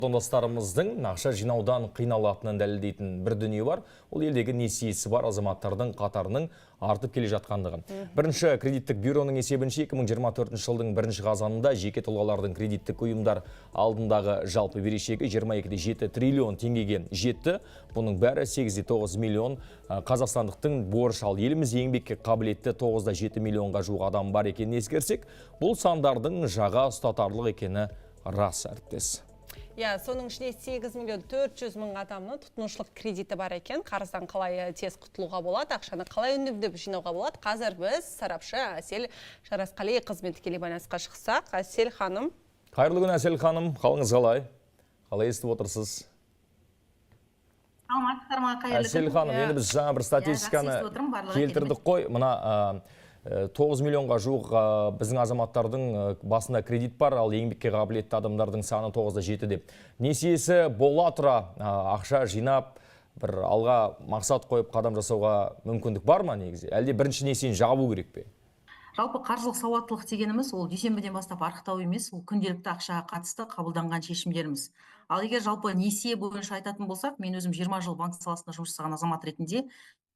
Отандастарымыздың ақша жинаудан қиналатынын дәлелдейтін бір дүние бар. Ол елдегі несиесі бар азаматтардың қатарының артып келе жатқандығы. Бірінші кредиттік бюроның есебінше, 2024 жылдың бірінші қазанында жеке тұлғалардың кредиттік ұйымдар алдындағы жалпы берешегі 22,7 триллион теңгеге жетті. Бұның бәрі 8,9 миллион қазақстандықтың борышы. Ал елімізде еңбекке қабілетті 9,7 миллионға жуық адам бар екенін ескерсек, бұл сандардың жаға ұстатарлық екені рас, әріптес. Иә, соның ішінде 8 миллион 400 мың адамның тұтынушылық кредиті бар екен. Қарыздан қалай тез құтылуға болады, ақшаны қалай үнемдеп жинауға болады? Қазір біз сарапшы Әсел Жарасқалиқызымен тікелей байланысқа шықсақ. Әсел ханым. Қайырлы күн, Әсел ханым, қалыңыз қалай? Қалай естіп отырсыз? Саламатсыздар ма, қайырлы Әсел күн. ханым, енді біз жаңа бір статистиканы Иә, жақсы естіп отырмын, барлығы. Келтірдік қой. Мына 9 миллионға жуық біздің азаматтардың басында кредит бар, ал еңбекке қабілетті адамдардың саны 9,7 деп. Несиесі бола тұра ақша жинап, бір алға мақсат қойып қадам жасауға мүмкіндік бар ма негізі? Әлде бірінші несиені жабу керек пе? Жалпы, қаржылық сауаттылық дегеніміз ол дүйсенбіден бастап арықтау емес, ол күнделікті ақшаға қатысты қабылданған шешімдеріміз. Ал егер жалпы несие бойынша айтатын болсақ, мен өзім 20 жыл банк саласында жұмыс жасаған азамат ретінде,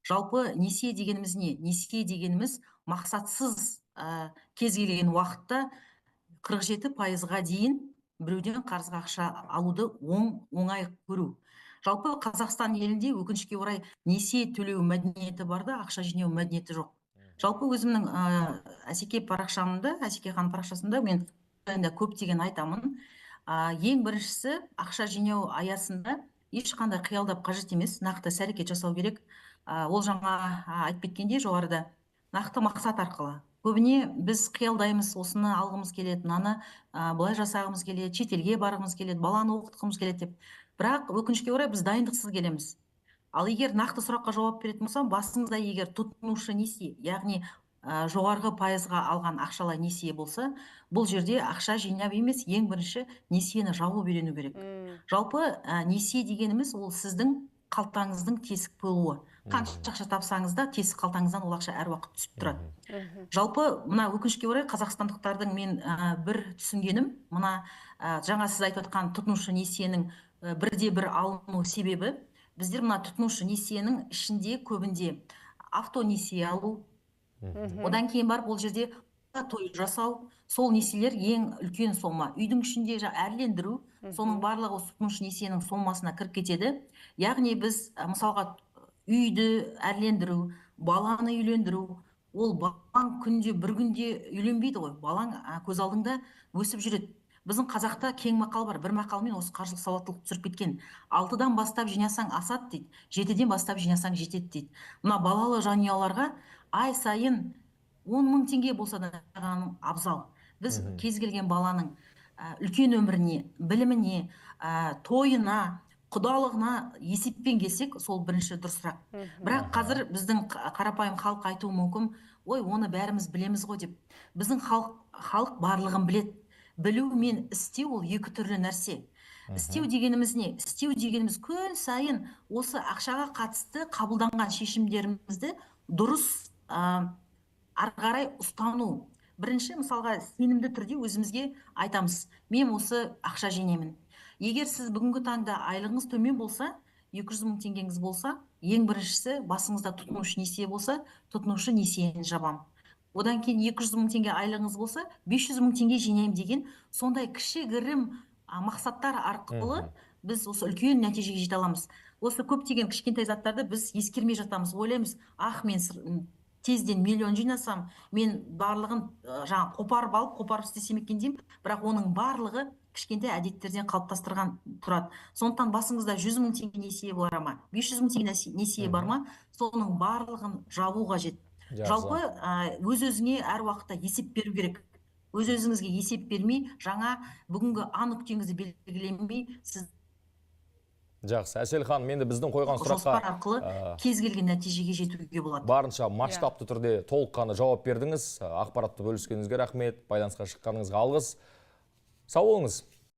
жалпы несие дегеніміз не? Несие дегеніміз мақсатсыз кез келген уақытта 47%-ға дейін біреуден қарызға ақша алуды оңай көру. Жалпы, Қазақстан елінде, өкінішке орай, несие төлеу мәдениеті бар да, ақша жинау мәдениеті жоқ. Жалпы, өзімнің Әсеке парақшамда, Әсеке ханым парақшасында мен жайында көптеген айтамын. Ең біріншісі, ақша жинау аясында ешқандай қиялдап қажет емес, нақты іс әрекет жасау керек. Ол жаңа айтып кеткендей, жоғарыда нақты мақсат арқылы. Көбіне біз қиялдаймыз: осыны алғымыз келеді, мынаны былай жасағымыз келеді, шетелге барғымыз келеді, баланы оқытқымыз келеді деп. Бірақ, өкінішке орай, біз дайындықсыз келеміз. Ал егер нақты сұраққа жауап беретін болсам, басыңызда егер тұтынушы несие, яғни жоғарғы пайызға алған ақшалай несие болса, бұл жерде ақша жинап емес, ең бірінші несиені жауып үйрену керек. Жалпы, несие дегеніміз ол сіздің қалтаңыздың тесік болуы. Қанша ақша тапсаңыз да, тесік қалтаңыздан ол ақша әр уақыт түсіп тұрады. Жалпы, мына, өкінішке орай, қазақстандықтардың мен бір түсінгенім, мына жаңа сіз айтып отқан тұтынушы несиенің бірде бір алыну себебі, біздер мына тұтынушы несиенің ішінде көбінде авто несие алу, одан кейін барып ол жерде той жасау, сол несиелер ең үлкен сома, үйдің ішінде әрлендіру, соның барлығы осы тұтынушы несиенің сомасына кіріп кетеді. Яғни біз мысалға, үйді әрлендіру, баланы үйлендіру, ол балаң күнде бір күнде үйленбейді ғой, балаң көз алдыңда өсіп жүреді. Біздің қазақта кең мақал бар, бір мақалмен осы қаржылық сауаттылық түсіріп кеткен: «Алтыдан бастап жинасаң, асады», – дейді, «жетіден бастап жинасаң, жетеді», – дейді. Мына балалы жанұяларға ай сайын 10 000 теңге болса да абзал. Біз кез келген баланың үлкен өміріне, біліміне, тойына, құдалығына есеппен келсек, сол бірінші дұрысырақ. Бірақ қазір біздің қарапайым халық айтуы мүмкін: «Ой, оны бәріміз білеміз ғой», – деп. Біздің халық барлығын біледі. Білу мен істеу ол екі түрлі нәрсе. Істеу дегеніміз не? Істеу дегеніміз күн сайын осы ақшаға қатысты қабылданған шешімдерімізді дұрыс ары қарай ұстану. Бірінші, мысалға, сенімді түрде өзімізге айтамыз: «Мен осы ақша жинаймын». Егер сіз бүгінгі таңда айлығыңыз төмен болса, 200 мың теңгеңіз болса, ең біріншісі, басыңызда тұтынушы несие болса, тұтынушы несиені жабам. Одан кейін 200 мың теңге айлығыңыз болса, 500 мың теңге жинаймын деген сондай кішігірім мақсаттар арқылы біз осы үлкен нәтижеге жете аламыз. Осы көптеген кішкентай заттарды біз ескермей жатамыз. Ойлаймыз: «Ах, мен тезден миллион жинасам, мен барлығын жаңа қопарып алып, қопарып істесем екен», – деймін. Бірақ оның барлығы кішкентай әдеттерден қалыптастырған тұрады. Сондықтан басыңызда 100 мың теңге несие бар ма, 500 мың теңге несие бар ма, соның барлығын жабу қажет. Жалпы, өз өзіңе әр уақытта есеп беру керек. Өз өзіңізге есеп бермей, жаңа бүгінгі А нүктеңізді белгілемей, сіз Жақсы, Әсел ханым, енді біздің қойған сұраққа жоспар арқылы кез келген нәтижеге жетуге болады. Барынша масштабты түрде толыққанды жауап бердіңіз. Ақпаратты бөліскеніңізге рахмет, байланысқа шыққаныңызға алғыс. Сау болыңыз.